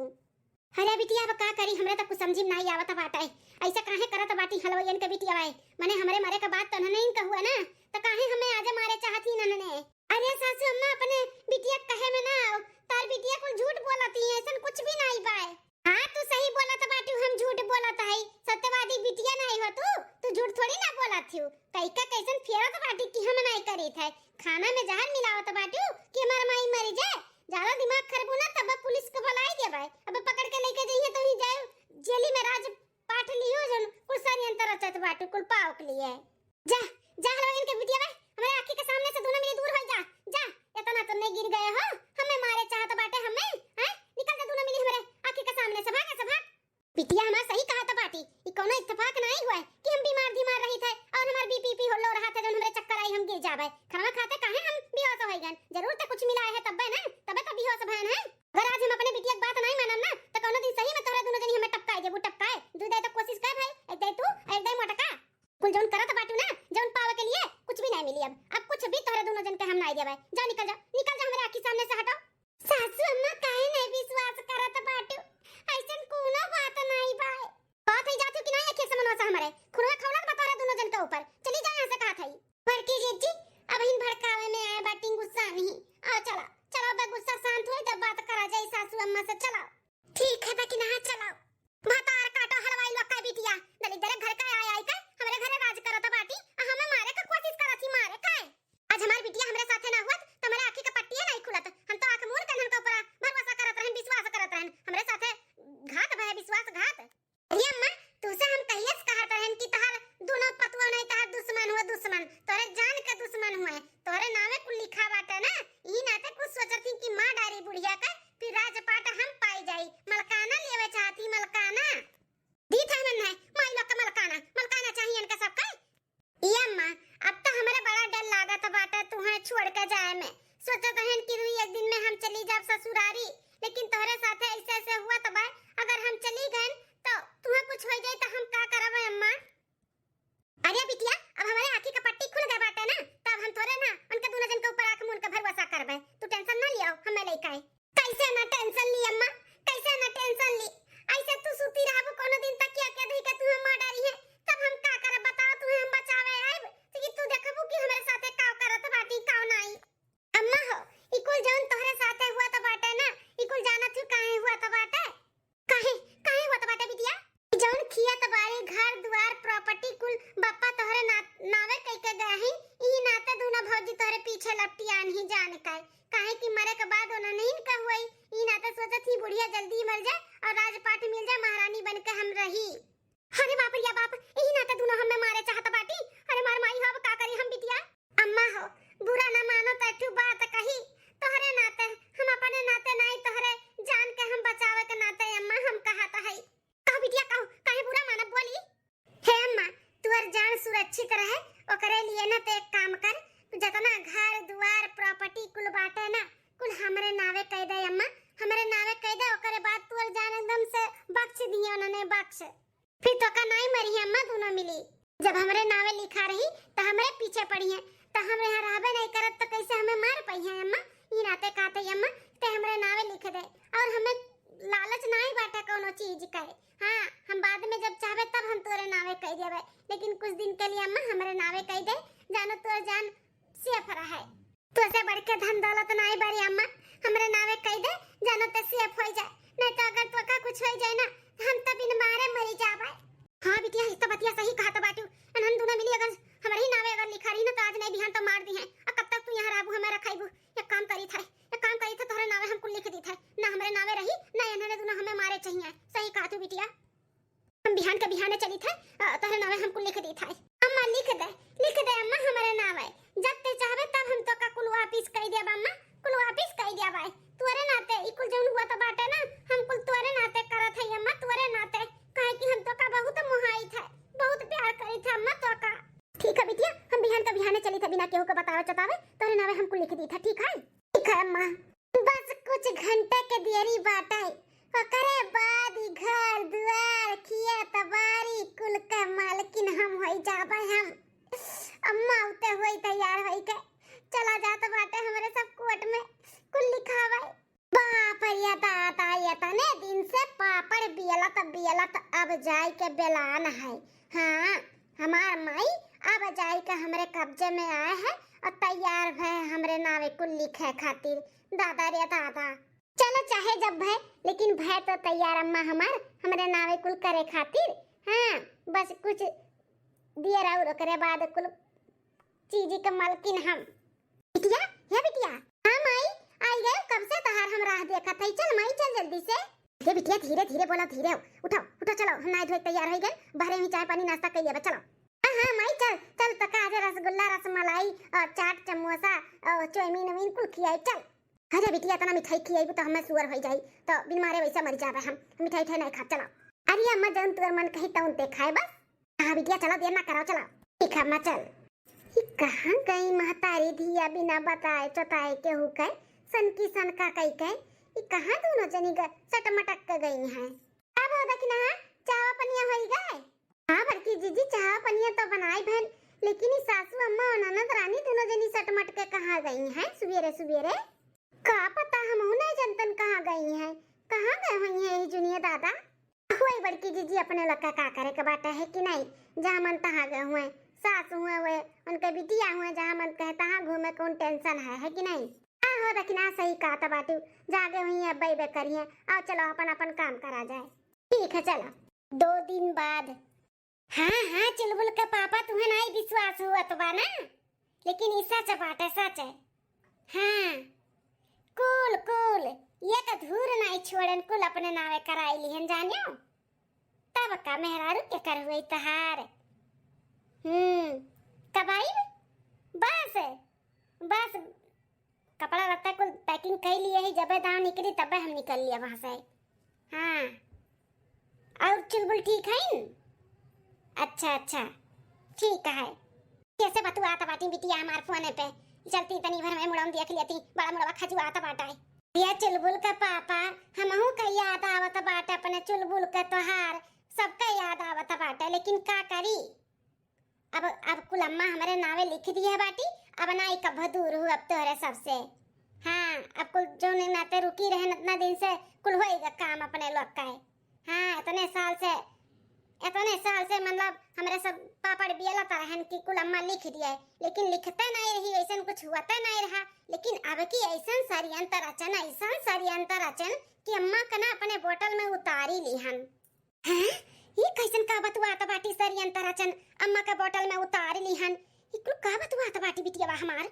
अरे बिटिया, अब का करी, हमरा त कुछ समझी में नाई आवत बाटे। ऐसा काहे करत बाटी हलवाइयन के बिटिया बाए? मने हमरे मरे के बात तो नहीं कहू है ना, त काहे हमें आजे मारे चाहत ही नन्हने? अरे सासू अम्मा, अपने बिटिया कहे में ना आओ, तार बिटिया कुल झूठ बोलत ही, ऐसन कुछ भी नाई बाए। हाँ, तू सही बोलत बाटू, हम झूठ बोलत हई, सत्यवादी बिटिया नाई हो तू, तू झूठ थोड़ी ना बोलत हू। कई का कैसन फेरत बाटी कि हम नाई करीत है, खाना में जहर मिलावत बाटू कि हमार माई मरी जाए। ज्यादा दिमाग खरबू ना, तब पुलिस के बुलाई देबै। अब पकड़ के लेके जइहे तो ही जाए जेली में राज पाट लियो जन कुल षड्यंत्र रचत बाटू कुल पाव के लिए। जा, जा हलवाइन के बिटिया बा, हमरे आँखी के सामने से दोनों मिली दूर हो जा। जा, इतना तो नहीं गिर गए हो, हमें मारे चाहत बाटे हमें, हैं? निकल जा दोनों मिली हमरे आँखी के सामने से, भाग, से भाग। बिटिया हमार सही कहत बाटी, ई कौनो इत्तेफाक नाई हुआ है कि हम बीमार धीमार रही थे और हमार बीपी पी हो लो रहा था, जौन हमरे चक्कर आई हम गिर जावे। खाना खाते काहे हम बेहोश हो गन? जरूर तो कुछ मिला है तब्बे ना, तबे तो बेहोश भयन है। अगर आज हम अपने बिटिया के बात नाई मानम ना, तो कौनो दिन सही में तोहरा दोनों जनी हमें टपकाए देबू, टपकाए। दू दाई तो कोशिश कर भाई, एक दाई तू, एक दाई मोटका। कुल जौन करत बाटू ना, जौन पावे के लिए कुछ भी नाई मिली अब। अब कुछ भी तोहरा दोनों जन के हम नाई देबे। जा निकल जा, निकल जा हमरे आँखी सामने से हटो। सासू अम्मा काहे नहीं विश्वास करत बाटू? ऐसन कोनो बात नहीं बा। बात है जातू कि नहीं आँखी समनवा से हमरे? खुनवा खौलत बा तोहरा दोनों जन के ऊपर। चली जा यहाँ से कहत हई। बड़की जीजी, अब इन भड़कावे में आए बाटी गुस्सा नहीं। आओ चला, चला अब गुस्सा शांत होई तब बात करा जाई सासू अम्मा से, चला। ठीक है दखिनहा चला। भतार काटो हलवाई लोग का बिटिया, दलिद्दर घर का आई आई के हमरे घरे राज करत बाटी, आ हमें मारे का कोशिश करत ही, मारे का है? आज हमार बिटिया हमरे साथे ना हुअत, त हमरे आँखी का पट्टिया नहीं खुलत। हम तो आँख मूंद के इनका ऊपर भरोसा करत रहन, विश्वास करत रहन। हमरे साथे घात भय, विश्वासघात। अरे अम्मा, तू से हम कहिए से कहत रहन कि तहार दोनों पतुआ नहीं, तहार दुश्मन हुए दुश्मन, तोरे जान के दुश्मन हुए, तोरे नामे कुल लिखा बाटे ना, ई नाते कुछ सोचत ही कि मार डारी बुढ़िया के, फिर राजपाट हम पाई जाई। मलकाना लेवे चाहती, मलकाना। दी था मन है, माई लोग के मलकाना, मलकाना चाहिए इनका सबके। ए अम्मा, अब तो हमरा बड़ा डर लागत बाटे तुहें छोड़ के जाए में। सोचत हन कि दुई एक दिन में हम चली जाब ससुरारी, लेकिन तोहरे साथे ऐसे ऐसे हुआ तो बा, अगर हम चली गए तो तुहें कुछ हो जाए तो हम का करब अम्मा? अरे बिटिया, अब हमारे आँखी का पट्टी खुल गए बाटे ना, तब हम तोरे ना उनके दोनों जन के ऊपर आँख मूंद के भरोसा करबे। तू टेंशन ना लियो, हमें लेके आए। कैसे ना टेंशन ली अम्मा, कैसे ना टेंशन ली? ऐसे तू सूती रहबू कोनो दिन तकिया के धई के तू मार डारी है, तब हम का करब बताओ? तू हम बचावे आइब कि तू देखबू कि हमरे साथे काव करत बाटी काव नाई। अम्मा हो, ई कुल जौन तोहरे साथे हुआ तो बाटे ना, ई कुल जानत हूँ काहे हुआ तो बाटे? काहे, काहे हुआ तो बाटे बिटिया? ई जौन खिया तो बारी घर दुआर प्रॉपर्टी कुल बप्पा तोहरे ना, नावे कई के गए हैं, ई नाते दूना भौजी तोहरे पीछे लपटी आन ही जान का। काहे कि मरे के बाद उन्होंने इनका हुई, ई नाते सोचत ही बुढ़िया जल्दी मर जाए और राजपाट मिल जाए, महारानी बन के हम रही। अरे बाप रे बाप, यही नाते दोनों हमें मारे चाहत बाटी। अरे मार माई हो, अब का करी हम बिटिया? अम्मा हो, बुरा ना मानो तो एक ठो बात कही, तोहरे नाते, हम अपने नाते नाई तोहरे जान के हम बचावे के नाते अम्मा हम कहत है। कहो बिटिया कहो, काहे बुरा मानब बोली? हे अम्मा, तोर जान सुरक्षित रहे, ओकरे लिए ना तो एक काम कर, तू जितना घर दुआर प्रॉपर्टी कुल बाटे ना, कुल हमरे नावे कह दे अम्मा, हमरे नावे कह दे, ओकरे बाद तोर जान एकदम से बख्श दिए उन्होंने, बख्श। फिर तोका नाई मरी है अम्मा दोनों मिली। जब हमरे नावे लिखा रही तो हमरे पीछे पड़ी है, तो हमरे यहाँ रहबे नहीं करत तो कैसे हमें मार पाई है अम्मा? ई नाते कहते ही अम्मा ते हमरे नावे लिख दे और हमें लालच नाई बाटा कोनो चीज का। हाँ, हम बाद में जब चाहबे तब हम तोरे नावे कह देबे, लेकिन कुछ दिन के लिए अम्मा हमरे नावे कह दे, जानो तोर जान सेफ रहे। तोसे बढ़ के धन दौलत नाई बारी अम्मा, हमरे नावे कह दे, जानो ते सेफ हो जाए, नहीं तो अगर तोका कुछ हो जाए ना, हम तो बिन मारे मरी जाबे। हाँ बिटिया, ई तो बतिया सही कहत बाटू। इन्हन दोनों मिली अगर हमरे ही नावे अगर लिखा रही ना तो आज नहीं बिहान तो मार दी है। अब कब तक तू यहाँ रहबू, हमें रखाइबू? एक काम करी था, एक काम करी था, तोहरे नावे हम कुल लिख दी था, ना हमरे नावे रही ना इन्हने दोनों हमें मारे चाहिए। सही कहा तू बिटिया। हम बिहान के बिहाने चली थे, अ, तोहरे नावे हम कुल लिख दी थे। अम्मा लिख दे, लिख दे अम्मा हमरे नावे। जब ते चाहबे तब हम तोका कुल वापिस कई देब अम्मा, कुल वापिस कई देब। तोरे नाते ई कुल जौन हुआ तो बाटे ना, हम कुल तोरे नाते करत है अम्मा, तोरे नाते। काहे कि हम तोका बहुत मोहाई थे, बहुत प्यार करी थे अम्मा तोका। ठीक है बिटिया, हम बिहान के बिहाने चली थे, बिना केहू के बतावे चतावे तोरे नावे हम कुल लिख दी थे, ठीक है? ठीक है अम्मा। बस कुछ घंटे के देरी बाटे, ओकरे बाद ई घर दुआर, खेत बारी कुल के मालकिन हम होई जाबे हम। अम्मा उते होई तैयार होई के चला जात बाटे हमरे सब कोर्ट में कुल लिखावे। बाप रे दादा, इतने दिन से पापड़ बेलत बेलत अब जाए के बेलान है। हाँ, हमार माई अब जाए के हमरे कब्जे में आए है और तैयार भय हमरे नावे कुल लिखे खातिर। दादा रे दादा, चलो चाहे जब भय, लेकिन भय तो तैयार अम्मा हमार हमरे नावे कुल करे खातिर। हाँ, बस कुछ दियर और ओकरे बाद कुल चीज के मालकिन हम। बिटिया, हे बिटिया। हाँ माई, आई गए, कब से तोहार हम राह देखत हई। चल माई, चल जल्दी से। हे बिटिया, धीरे धीरे बोला, धीरे हो। उठो, उठो, चलो, हम नहाए धोए तैयार हो गए, बाहरे में चाय पानी नाश्ता कर लेबे, चलो। हाँ हाँ माई, चल चल, तका आज रसगुल्ला, रसमलाई और चाट, समोसा और चाउमीन उमीन कुल खियाई, चल। अरे बिटिया, इतना मिठाई खियाई तो हमें सुअर हो जाई, तो बिन मारे वैसे मर जाबे हम, मिठाई उठाई नहीं खा, चलो। अरे अम्मा, जौन तुअर मन कही तौन ते खाए बस। हाँ बिटिया, चलो, देर ना करो, चलो। ठीक है अम्मा, चल। ई कहाँ गई महतारी धिया बिना बताए चताए केहू के, सनकी सनका कई के, ई कहाँ दोनों जनी ग-, सटमटक के गई हैं? अब हो दखिनहा, चावा पनिया होई गए? हाँ बड़की जीजी, चावा पनिया तो बनाई भन, लेकिन ई सासू अम्मा और ननद रानी दोनों जनी सटमट के कहाँ गई हैं सुबेरे सुबेरे? का पता, हमहू नहीं जनतन कहाँ गई हैं, कहाँ गए हुई हैं ई जुनिया दादा? होई बड़की जीजी, अपने लोग का का करे के बाटे है कि नहीं, जहाँ मन तहाँ गए हुए, सास हुए हुए, उनके बिटिया हुए, जहाँ मन कहे तहाँ घूमे, कौन टेंशन है, है कि नहीं? आहो दखिना, सही कहत बाटू, जागे हुई है, बैबे करिए, आओ चलो अपन अपन काम करा जाए। ठीक है चलो। दो दिन बाद। हाँ हाँ चुलबुल के पापा, तुम्हें नहीं विश्वास हुआ तो बा ना, लेकिन ई सच बाटे, सच है। हाँ, कुल कुल एक धूर नहीं छोड़न, कुल अपने नावे कराई लिहन जानियो। तब का मेहरारू के कर हुई तहार। हम्म, तब आई बस, बस कपड़ा लत्ता कुल packing कइ लिए ही, जबे दाँव निकली तबे हम निकल लिए वहाँ से। हाँ, और चुलबुल ठीक है? अच्छा, अच्छा, ठीक है। कैसे बतुआत बाटी बिटिया हमार फोने पे, चलती तनी भर में मुड़वा देख लेती, बड़ा मुड़वा खजुआत बाटा है। ये चुलबुल का पापा, हमहू का याद आवत बाटे अपने चुलबुल का, तोहार सबका याद आवत बाटे, लेकिन का करी, अब अब कुल अम्मा हमरे नावे लिख दिए बाटी। अब ना ई कभो दूर हो अब तोहरे सबसे। हाँ, अब कुल जौन नाते रुकी रहन इतना दिन से, कुल होइगा काम अपने लोग का है। हाँ, इतने साल से, इतने साल से मतलब हमरे सब पापड़ बियलत रहन कि कुल अम्मा लिख दिए, लेकिन लिखते नहीं रही, ऐसन कुछ हुआते नहीं रहा। लेकिन अब की ऐसन षड्यंत्र रचन, ऐसन षड्यंत्र रचन कि अम्मा का ना अपने बोतल में उतारी लिहन। हैं? ई कैसन का बतुआत बाटी षड्यंत्र रचन, अम्मा का बोतल में उतार लिहन? ई कुल का बतुआत बाटी बिटियावा हमार?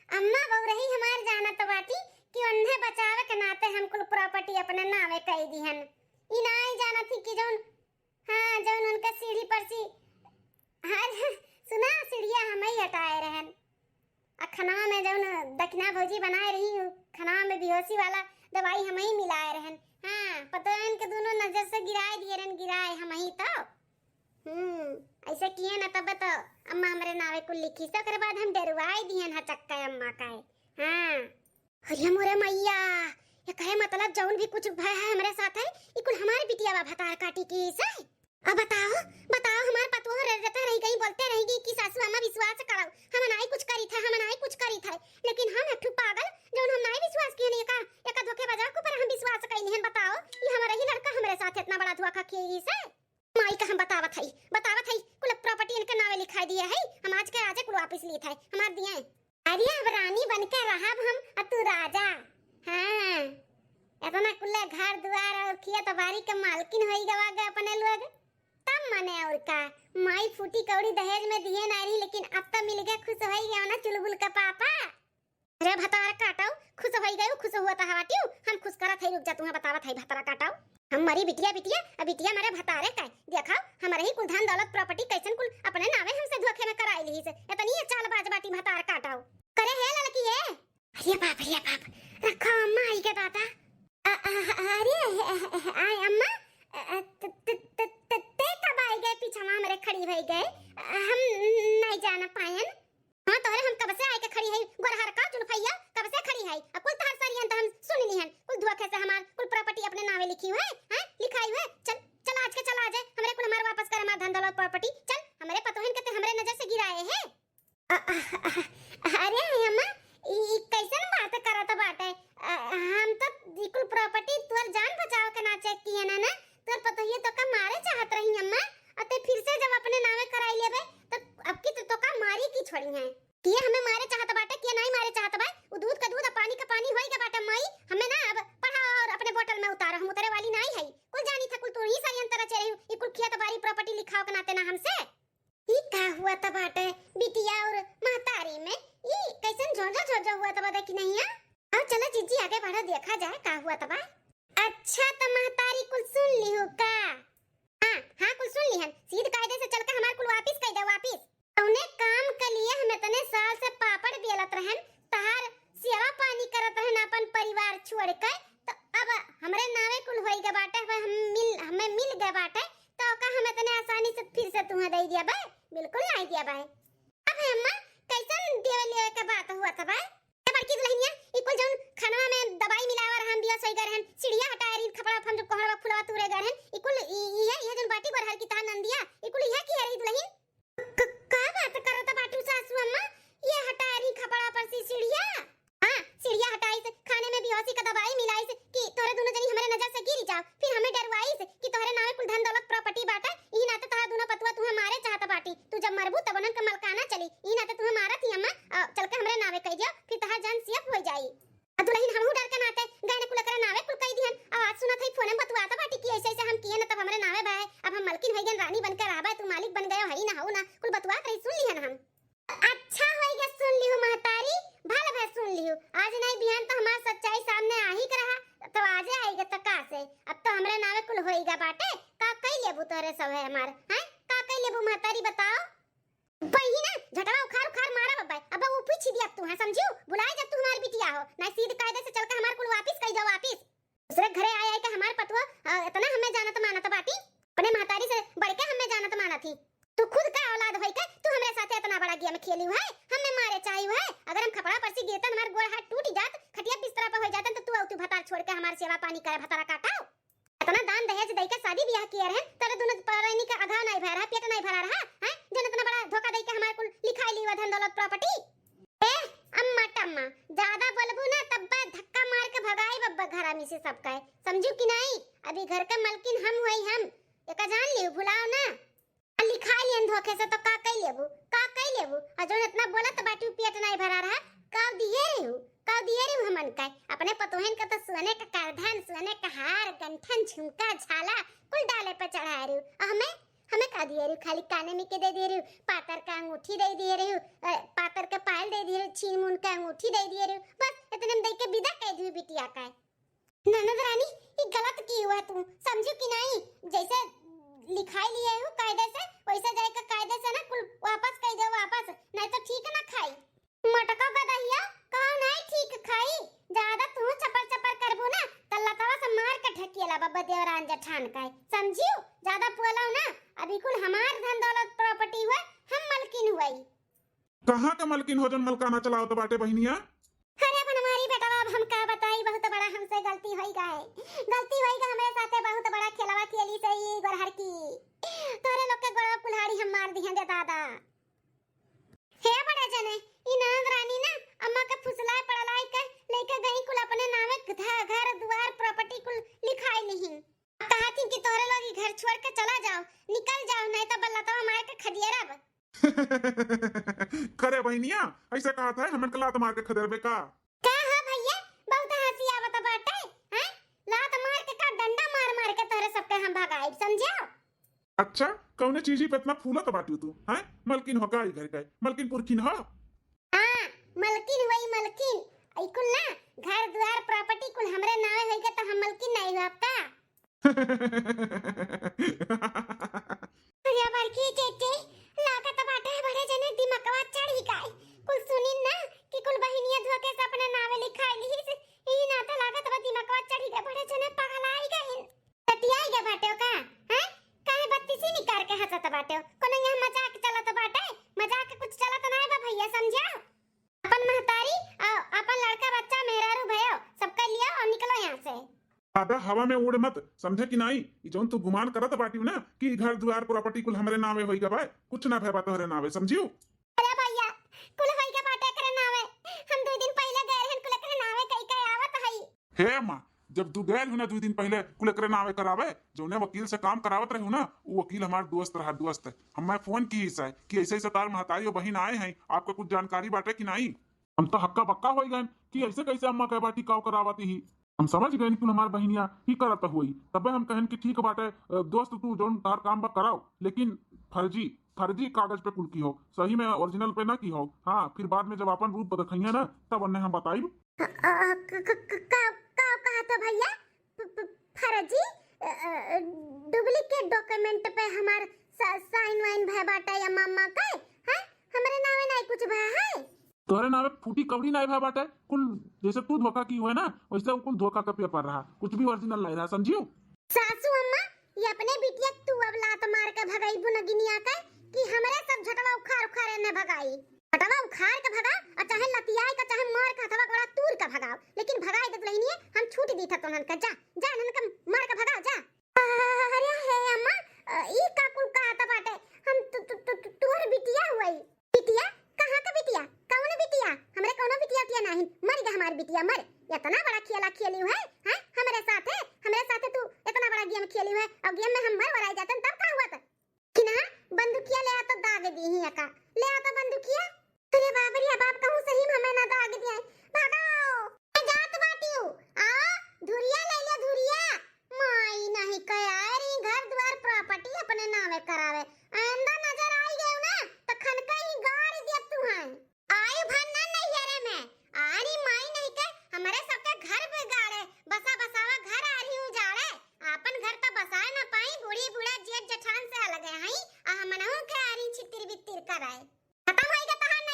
अम्मा बउरही हमार जानत बाटी कि उन्हें बचावे के नाते हम कुल property अपने नावे कइ दिहन। ई नाई जानत ही कि जौन, हाँ, जौन उनका सीढ़ी पर सी, हाँ, सुना, सीढ़िया हमही हटाए रहन। आ खनवा में जौन दखिना भौजी बनाए रही, उ खनवा में बेहोशी वाला दवाई हमही मिलाए रहन। हाँ, पतोहन के दुनो नजर से गिराए दिए रहन, गिराए हमही तो। हम्म, ऐसे किए ना तब तो अम्मा हमरे नावे कुल लिखी से, ओकरे बाद हम डरवाए दिए ना चक्का अम्मा का है। हाँ। अरे मोरे मैया, ये कहे मतलब जौन भी कुछ भय है हमरे साथ है, ई कुल हमारे बिटिया बा भतार काटी की से। अब बताओ, बताओ, हमार पतोह रे-, रहते रही गई, बोलते रही गई कि सासू अम्मा विश्वास करो, हम नाई कुछ करी थे, हम नाई कुछ करी थे, लेकिन हम एक ठो पागल, जौन हम नाई विश्वास किए नहीं, एका, एका धोखेबाजवा के ऊपर हम विश्वास कइली हन। बताओ, ये हमारा ही लड़का हमरे साथ इतना बड़ा धोखा किए से। माई का हम बतावत हई, बतावत हई, कुल property इनके नावे लिखाई दिए है, हम आज के आजे कुल वापिस ली थे, हमार दिए। अरे अब रानी बन के रहब हम, और तू राजा। हाँ, इतना कुल्ले घर दुआर और खेत बारी के मालकिन होई गवा गए अपने लोग। तब मने और का, माई फूटी कौड़ी दहेज में दिए ना रही, लेकिन अब तो मिल गए, खुश होई गए ना चुलबुल का पापा। अरे भतार काटो, खुश होई गए, खुश हुआ तो हवा ट्यू, हम खुश करत है, रुक जा, तुम्हें बतावत है भतार काटो। हम मरी बिटिया, बिटिया, अब बिटिया मरे भतारे का, देखो, हमारे ही कुल धन दौलत property कैसन कुल अपने नावे हमसे धोखे में कराई ली से, इतनी चालबाज बाटी भतार काटो। करे हे लड़की हे। अरे बाप रे बाप, रखो अम्मा आई के दादा। अ, अ, अरे, अ, अ, आय अम्मा, अ, अ, त, त, त, त, ते कब आई गए पीछा में हमरे खड़ी भई गए? अ, हम नहीं जाना पायन। हाँ, तोहरे हम कब से आए के खड़ी है, गोरहर का जुल्फैया, कब से खड़ी है? अब कुल तहर सरियन त हम सुन ली हन, कुल धोखे से हमार कुल property अपने नावे लिखी हुए, हैं? लिखाई हुए। चल, चल आज के चल आ जाए, हमरे कुल हमार वापस कर हमार धन दौलत property। चल, हमरे पतोहन के ते हमरे नजर से गिराए है। अ, अ, अ, अरे अम्मा, ई, ई कैसन बात करत बाटे? अ, हम तो ई कुल property तोर जान बचाव के नाते किए ना, ना? तोर पतोहिए तो का मारे चाहत रही अम्मा, और ते फिर से जब अपने नावे कराई लेबे, तो अब की तो, तो का मारी की छोड़ी है? के हमें मारे चाहत बाटे, के नहीं मारे चाहत बा? उ दूध का दूध, आ पानी का पानी होई गए बाटे माई। हमें ना अब पढ़ा और अपने बोतल में उतारो, हम उतरे वाली नहीं है। कुल जानी था, कुल तू ही षड्यंत्र रचे रही, ई कुल खेत बारी property लिखाव के नाते ना हमसे। ई का हुआ त बाटे बिटिया और महतारी में? ई कैसन झोंझो झोंझो हुआ त बा, देखी नहीं है? आओ चलो जीजी आगे बढ़ो, देखा जाए का हुआ त बा। अच्छा त महतारी कुल सुन ली हो का? हाँ, हाँ, कुल सुन लिहन। सीध कायदे से चल के हमार कुल वापिस कइ दे, वापिस। तौने काम के लिए हम इतने साल से पापड़ बेलत रहन, तहार सेवा पानी करत रहन अपन परिवार छोड़ के, तो अब हमरे नावे कुल होई गए बाटे, अब हम मिल, हमें मिल गए बाटे, तो का हम इतने आसानी से फिर से तुम्हें दे दिया बे? बिल्कुल नहीं दिया बे। अब हे अम्मा, कैसन देवे लेवे के बात हुआ था बे? ए बड़की दुल्हनिया, ई कुल जौन खनवा में दवाई मिलावा रहन, बिया सोई गए रहन, सीढ़िया हटाए रही, खपड़ा फन जो कोहड़वा फुलवा तूरे गए रहन, ई कुल ई, इहे, इहे जौन बाटी गोरहर की तहार नंदिया, ई कुल इहे की रही दुल्हन? क-, का बात करत बाटू सासू अम्मा? समझियो, भुलाए जब तू हमार बिटिया हो, नाहीं सीध कायदे से चल के हमार कुल वापिस कइ दो वापिस। दूसरे घरे आए आए के हमार पतुआ, अ, इतना हमें जानत मानत बाटी, अपने महतारी से बढ़ के हमें जानत मानत ही। तू खुद का औलाद होई के तू हमरे साथे इतना बड़ा गेम खेली है, हमें मारे चाही है। अगर हम खपड़ा पर से गिरतन, हमार गोड़ हाथ टूट जात, खटिया बिस्तरा पर हो जातन, तो तू अउतू भतार छोड़ के हमार सेवा पानी करे, भतारा काटा। इतना दान दहेज दई के शादी ब्याह किए रहे, तोरे दोनों परानी का अघाव नाहीं भरा रहा, पेट नाहीं भरा रहा, हैं? जन इतना बड़ा धोखा दई के हमार कुल लिखाई ली हुआ धन दौलत प्रॉपर्टी। ए, अम्मा टम्मा, ज्यादा बोलबू ना तब बा धक्का मार के भगाई बब्बा घरा में से सबका, समझू कि नाहीं? अभी घर के मलकिन हम होई हम, एका जान लियो, भुलाओ ना। आ लिखाई लियन धोखे से तो का कई लेबू, का कई लेबू? आ जौन इतना बोलत बाटी पेट नाहीं भरा रहा, का दिए रहू, का दिए रहू हमन का? अपने पतोहन का तो सोने का करधन, सोने का हार, गंठन, झुमका, झाला कुल डाले पे चढ़ाए रहू। आ हमें, हमें का दिए रहू? खाली काने में के दे दिए रहू, पातर का अंगूठी दे दिए रहू, अ, पातर का पायल दे दिए रहू, छीन मून का अंगूठी दे दिए रहू, बस इतने में दे के विदा कइ दियो बिटिया का। ननद रानी, ई गलत की हुआ तू, समझू कि नाहीं? जैसे लिखाई लिए हो कायदे से, वैसे जाए के कायदे से ना कुल वापस कइ दे वापस, नाहीं तो ठीक ना खाई। मटका गदहिया, कहा नाहीं ठीक खाई? ज्यादा तू चपर चपर करबू ना, त लतवा से मार के ढकेला बब्बा देवरान जेठान का, समझियो? ज्यादा बोलो ना, अभी कुल हमार धन दौलत प्रॉपर्टी हुआ, हम मलकिन हुई। कहाँ के मलकिन हो जौन मलकाना चलावत बाटे बहिनिया? अरे बनवारी बेटवा, अब हम का बताई, बहुत बड़ा हमसे गलती होई गए, गलती होई गए हमरे साथे, बहुत बड़ा खेलवा खेली से ई गोरहर की। तोरे लोग के गोड़वा कुल्हाड़ी हम मार दिहन दे दादा। हे बड़े जने, ई ननद रानी ना अम्मा के फुसलाए पड़लाई के लेके गई कुल अपने नामे घ-, घर दुआर प्रॉपर्टी कुल लिखाई लिहिन। कहा थी कि तोरे लोग ई घर छोड़ के चला जाओ, निकल जाओ, नाहीं तो बल्लतवा मार के खदियरब। करे बहिनिया, ऐसे कहा था हमन के लात मार के खदेरबे का? का हो भैया, बहुत हंसी आवत बाटे, हैं? लात मार के का, डंडा मार मार के तोहरे सबके हम भगाइब, समझो? अच्छा, कौने चीजी पे इतना फूलत बाटियो तू, हैं? मलकिन हो का ई घर का? मलकिन पुरखिन हो? हाँ, मलकिन हुई मलकिन। ई कुल ना, घर दुआर प्रॉपर्टी कुल हमरे नावे होई के तो हम मलकिन नहीं हुआ आपका? अरे बड़की चेचे, लागत बाटे बड़े जने दिमकवा चढ़ी गए। कुल सुनिन ना कि कुल बहिनिया धोखे से अपने नावे लिखाई लिहिस, ई नाते लागत बा दिमकवा चढ़ी गए, बड़े जने पगलाई गइन। टटियाई गए बाटे का? हैं? काहे बत्तीसी निकार के हंसत बाटे? कोनो यहाँ मजाक चलत बाटे? मजाक के कुछ चलत नाय बा भैया, समझा? अपन महतारी, अ, अपन लड़का बच्चा, मेहरारू भयो, सबका लिया और निकलो यहाँ से। ज्यादा हवा में उड़ मत, समझे कि नाई? ई जौन तू गुमान करत बाटियो ना कि घर दुआर प्रॉपर्टी कुल हमरे नावे होई गवा, कुछ ना भय बा तोहरे नावे, समझियो? अरे भैया, कुल होई गवा बाटे एकरे नावे। हम दो दिन पहिले गए रहन, कुल एकरे नावे कई के आवत हई। हे माँ, जब तू गए हो ना दो दिन पहिले कुल एकरे नावे करावे, जौने वकील से काम करावत रहे हो ना, वो वकील हमार दोस्त रहा, दोस्त। हमें फोन की से कि ऐसे ऐसे तार महतारी और बहिन आए हैं, आपका कुछ जानकारी बाटे कि नाई? हम तो हक्का बक्का होई गए कि ऐसे कैसे अम्मा के बाटी काव करावत ही। हम समझ गए कि हमार बहिनिया ही करत होई, तबे हम कहन कि ठीक बाटे, अ, दोस्त तू जौन तार काम बा कराओ, लेकिन फर्जी, फर्जी कागज पे कुल की हो, सही में ओरिजिनल पे ना की हो। हाँ, फिर बाद में जब अपन रूप देखइहे ना, तब उन्हें हम बताइब। अ, अ, क-, क-, क-, का, का कहत हो भैया? प-, प-, फर्जी, अ, अ, डुप्लीकेट डॉक्यूमेंट पे हमार सा-, साइन वाइन भय बाटे या मामा के? हैं? हमरे नावे नाई कुछ भय है? तोहरे नावे फूटी कौड़ी नाई भय बाटे। कुल जैसे तू धोखा की हुए ना, वैसे वो कुल धोखा का पेपर रहा, कुछ भी ओरिजिनल नाई रहा, समझियो? सासू अम्मा, ये अपने बिटिया तू अब लात मार के भगाई बुनगिनिया के कि हमरे सब झटवा उखाड़ उखाड़ एने भगाई। झटवा उखाड़ के भगा, और चाहे लतियाए के, चाहे मार के हथवा गोड़ा तूर के भगाओ, लेकिन भगाई दे दुल्हनिया, हम छूट दी था तोहन के। जा, जा, इनके मार के भगा, जा। अरे हे अम्मा, अ, ई का कुल कहत बाटे? हम तु, तु, तु, तु, तोहर बिटिया हुई। बिटिया? कहाँ का बिटिया? कौन बिटिया? हमरे कौनो बिटिया उटिया नाहीं। मर गया हमार बिटिया, मर। इतना बड़ा खेला खेली है, हैं? हमरे साथे, हमरे साथे तू इतना बड़ा गेम खेली है, और गेम में हम मर वराई जातन, तब का हुआ था? कि ना, बंदूकिया ले आ तो दाग दी ही एका। ले आ तो बंदूकिया। अरे बाप रे, अब आप कहूँ सही में हमें ना दाग दिया। भागो। मैं जात बाटियो। आ, धुरिया ले ले, धुरिया। माई नहीं कह आए रही घर द्वार प्रॉपर्टी अपने नावे करावे। आइंदा नजर आई गयो ना, तो खनका ही गाड़ दिया तू है। आई भर ना नैहरे में। आनी माई नहीं के हमरे सबके घर बिगाड़े। बसा बसावा घर आ रही उजाड़े। आपन घर तो बसाए ना पाई, बूढ़ी बूढ़ा जेठ जेठान से अलगे हई, आ हमनहु के आरी छितिर बितिर कराए। खतम होई गे तहार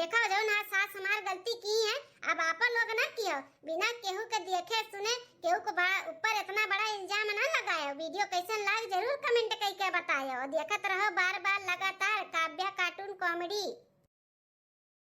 देखो, जौन आज सास हमार गलती की है, अब आपन लोग ना कियो, बिना केहू के देखे सुने केहू के बा-, ऊपर इतना बड़ा इल्जाम ना लगायो। वीडियो कैसन लाग, जरूर कमेंट करके बतायो। और देखत रहो बार बार लगातार काव्या कार्टून कॉमेडी।